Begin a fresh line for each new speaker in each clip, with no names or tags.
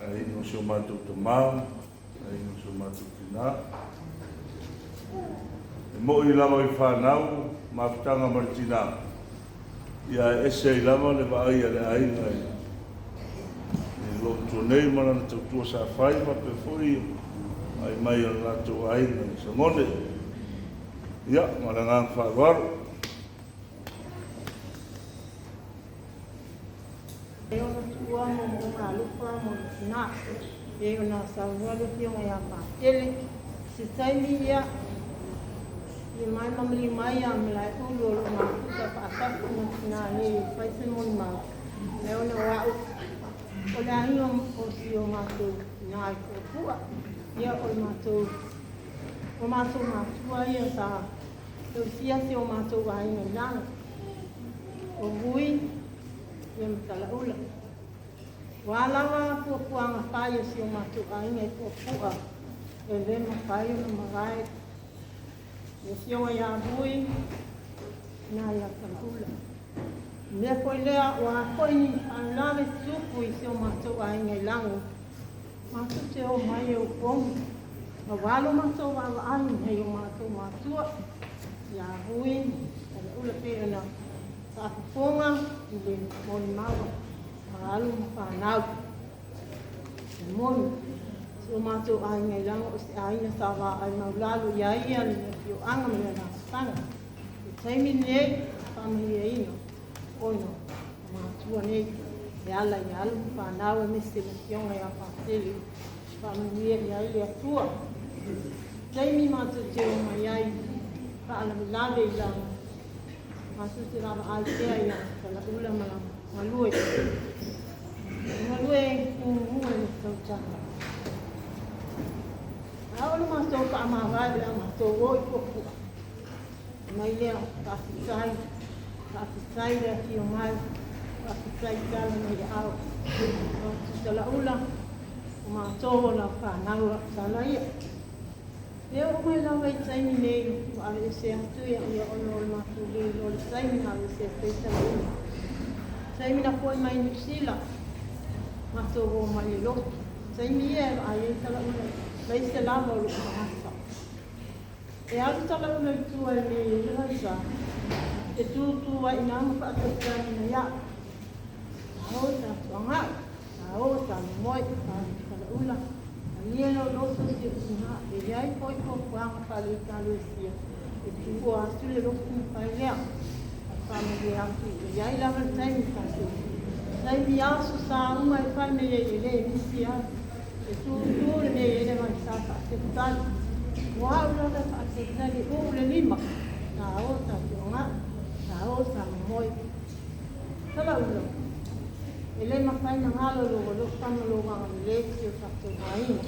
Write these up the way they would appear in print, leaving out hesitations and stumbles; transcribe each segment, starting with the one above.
Aiga o si o matou tama, aiga o si o matou tina. E moi lava i fanau mafutaga ma le tina, ia ae ese ai lava le vaai a le aiga i loomatua nei ma lana tautua sa fai faapea foi vaai mai a le latou aiga i Sagone. Ia, ma le agaga faaaloalo.
E ono tuua moomooga alofa mo le tina pei ona saunoa le Afioga ia Patele. Se taimi ia i mai ma maliu mai ia Malaeulu o lo o mafuta faatasi ma tina nei e fai se molimau. Ae ona o au o le aiga o si o matou tina i Puapua, ia o le matou o matou matua ia sa tausia si o matou aiga i lalo o Vui ia ma Talaula. Ua lava fuafuaga fai a si o matou aiga i Puapua e le mafai ona mavae le afioga ia Vui na ia Talaula. O mea foi lea ua foi ni faalavelave tupu i si o matou aiga i Lago. Matou te o mai e opogi. Ma ua lo matou vaavaai i o matou matua ia Vui Talaula pei ona faafofoga i le molimau a alo ma fanau. E moni, si o matou aiga i Lago o se aiga sa vaai maulalo i ai ia le afioaga ma le alaalafaga. I le taimi lenei, faamanuiaina ona o matua nei e ala i alo ma fanau aemaise le afioga ia Patele, faamanuia i ai le Atua. Taimi matou te o mai ai faalavelave i Lago, matou te vaavaai pea ia Talaula ma lana galue. O galue muamua i le tautaga. A o le matou faamavae o le a matou o i Puapua. Mai lea, faafetai, faafetai le afio mai, faafetai tala mai aao. O atu Talaula, o matou o lau fanau o tala ia. E oo mai lava i taimi nei ua aveese atu ia ia ona o le matou le iloa le taimi na aveese atu ai Talaula. Taimi na foi mai Niu Sila, matou o mai le lotu. Taimi ia e vaai ai Talaula, leai se lava o lou tagata. E alu Talaula i tua i mea i le vaisa, e tūtū ai i ina ma faatalitali mai au. Sa o sa tuangau, sa o sa momoe, sa Talaula, malie lou loto si ou tina, e i ai foi fuafuaga faale-Ekalesia e tuua atu le lotu na fai lea. Ae faamalie atu, e i ai lava le taimi tatou taimi aso sa uma e fai mai ai e le misi ai. E tūtū le mea i ai le vaisa faatalitali. O au lava e faatalitali e uu le lima, sa o sa tuangau, sa o sa momoe. Talaula, e le mafai na galo lou alofa ma lou agalelei i si o tatou aiga.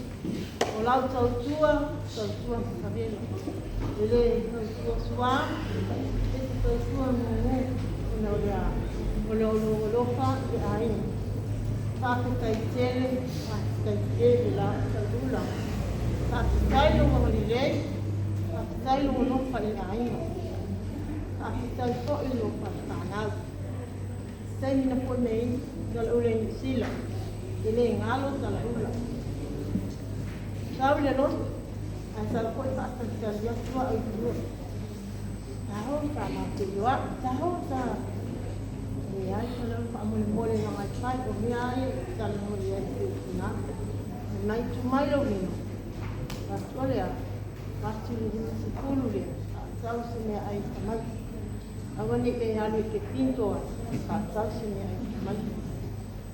O lau tautua, tautua matavela. E le tautua suā, e te tautua mumu, ona o le a? Ona o lou alofa i le aiga. Faafetai tele, faafetai tele la Talaula. Faafetai lou agalelei, faafetai lou alofa i le aiga. Faafetai foi i lou falefanau. Se taimi na foi mai ai Talaula i Niu Sila, e le galo Talaula. Sau i le lotu, ae sau foi faatalitali atu au i tua. Taho sa matou ioaʻu, taho sa leai Talaula faamolemole na ngai fai o mea ia e talanoa i ai i tina. Mai tu mai lou lima, atu o lea, atu le 50 lea, faatau se meaai i tamaiti. Aua ne i e alu e te pinto ai, faatau se meaai i tamaiti.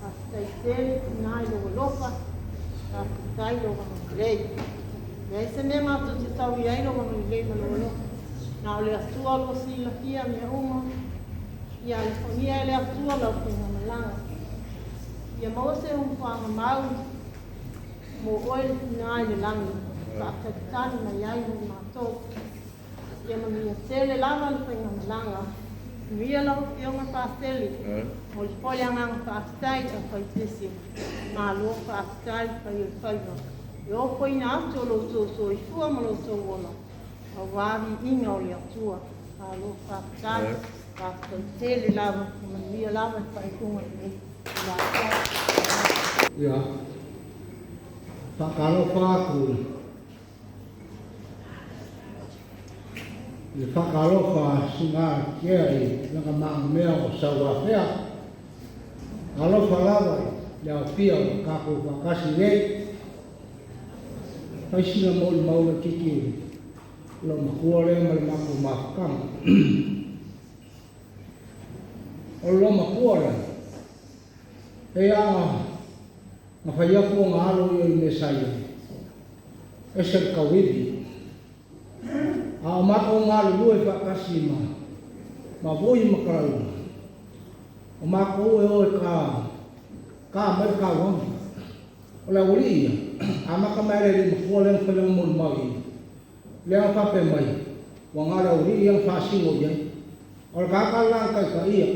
Faafetai tele tina i lou alofa, faafetai lou agalelei. Leai se mea matou te tau i ai lou agalelei ma lou alofa. Na o le Atua o lo o silafia mea uma. Ia alofagia e le Atua lau faigamalaga. Ia maua se ufuaga mau mo oe le tina i le lagi, faatalitali mai ai mo matou. Ia manuia tele lava le faigamalaga. Manuia lau Afioga Pasele. Momoli foi le agaga faafetai i le aufaipese. Malo faafetai le fai o le faiva. E ofoina atu o lo outou soifua ma lo outou ola aua viiga o le Atua. Malo faafetai. Faafetai tele lava. Ia manuia lava le faaiuga lenei.
Ia. Faatalofa atu i le faatalofa a Siga Tea i lana magamea o Sauafea. Alofa lava i le aofia o tatou faatasi nei. Fai sina molimau laitiiti i lou matua lea ma le matou mafutaga. O le loomatua lea, e a na fai atu ona alo ia i mea sa i ai, ese le tauivi. A o matou galulue faatasi ma ma Vui ma Kalauga, o matou e o e ta ta mai le tauaga. O le aualii ia, amata mai lava i le alii matua lea na fai lana molimau i i, lea na faapea mai, ua na o le aualii ia na faasino i ai. O le tagata la na taitaia,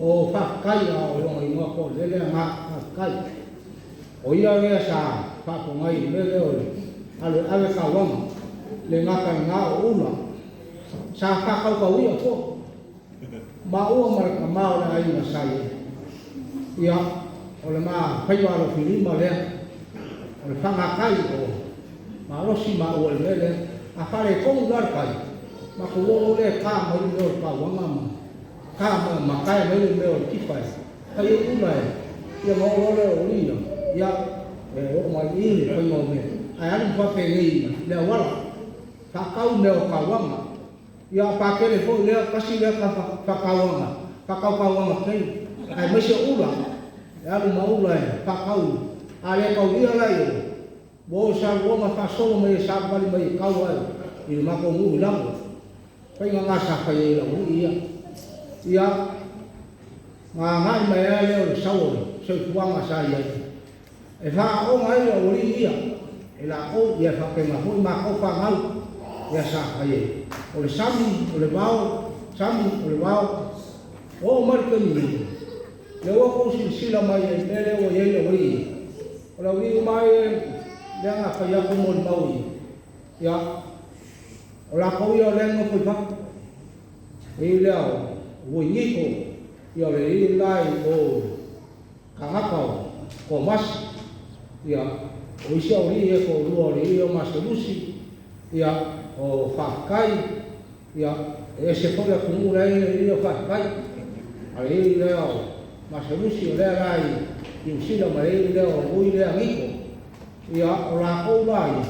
o Faafetai a o lona igoa toalele na, Faafetai. O ia lea sa faapogai i le mea lea o le alu e ave tauaga, le gata i na o ula, sa faatautauia foi maua ma le tama o le aiga sa i ai. Ia, o le ma faiva alofilima lea, o le fagatai o malosi maua i le mea lea. A faaletonu la le tai, matou o loa lea e ta mai le mea o le tauaga ma ta ma matae mai le mea o le tifa e fai ai ula e, ia ona oo loa lea o ia, ia, e oo mai i i le faiga o mea, ae alu ma faapenei i le auala, faatau mea o tauaga. Ia a pakele foi lea, tasi lea faatauaga, faatautauaga tele, aemaise o ula, e alu ma ula e faatau, a le taulia la i o, ua o i saluoga faasolo mai e savavali mai e tau ai i le matou nuu i lalo. Faiga na sa fai ai e laualii ia. Ia, na agai mai lava lea o le sau o le soifuaga sa i ai. E faaaoga ai le aualii ia e latou, ia e faapena foi matou fanau ia sa fai ai. O le sami, o le vao, sami, o le vao. Ua oo mai le taimi nei, lea ua tou silasila mai ai i le mea lea ua i ai le aualii ia. O le aualii uma lava ia lea na fai atu molimau i, ia, o latou ia o lea e nonofo i fafo. E i ai lea o Uiniko, ia o le alii la i o Tagata o Komasi, ia, o isi aualii ia e toalua o le alii o Maselusi, ia, o Faafetai, ia, e ese foi le atunuu la e i ai le alii o Faafetai, a le alii lea o Maselusi o lea la i Niu Sila ma le alii lea o Ui lea Niko, ia, o latou la ia,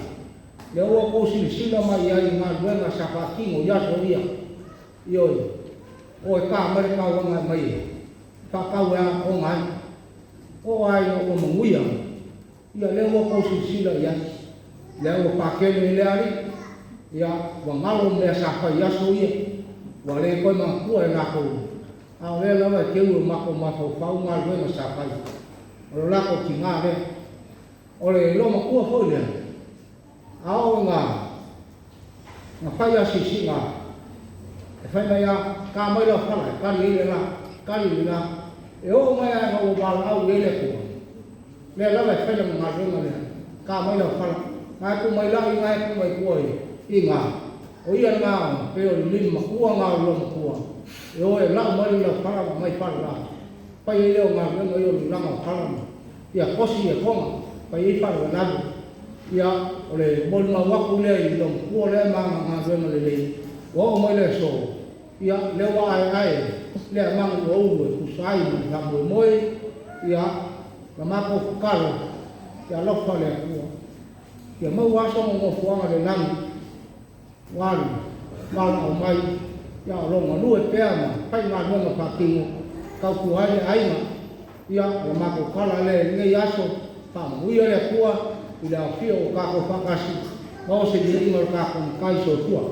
lea ua outou silasila mai i ai i galuega sa faatino i aso ia, ioe, o e ta mai le tauaga e aumai e faatau e aooga ai. O ai ina ua manuia, ia lea ua outou silasila i ai, lea ua pakele i lea alii, ia ua galo mea sa fai i aso ia, ua le toe manatua e latou, a o lea lava e teu i o matou mafaufau galuega sa fai. O lo latou tiga lea. O le loomatua foi lea, a oo ina na fai asiasiga e fai mai a ta mai lau fala e tali ai le la, tali le la, e oo mai lava ina ua valaau i ai le Atua, lea lava e fai lana galuega lea, ta mai lau fala, na e tuu mai lai, na e tuu mai tua i ina, o ia lena pei o le lima matua na o le loomatua, e o e lau mai lau fala ma aumai fala la, fai ai lea o galuega ia o le ulaga o fala ma ia kosi ia toga, fai ai faalavelave. Ia, o le molimau atu lea i loomatua lea ma ana galuega lelei, ua oo mai le aso, ia, lea ua aeae le agaga ua ulu e tusa ai ma le faamoemoe, ia, na matou tatalo, ia alofa le Atua, ia maua aso ma nofoaga le lagi, ua alu, valaau mai, ia o lo o galue pea ma fai galuega faatino, tautua ai le aiga. Ia, o le matou tala lea i lenei aso, faamanuia le Atua i le aofia o tatou faatasi, maua se viiga o le tatou Matai Soifua.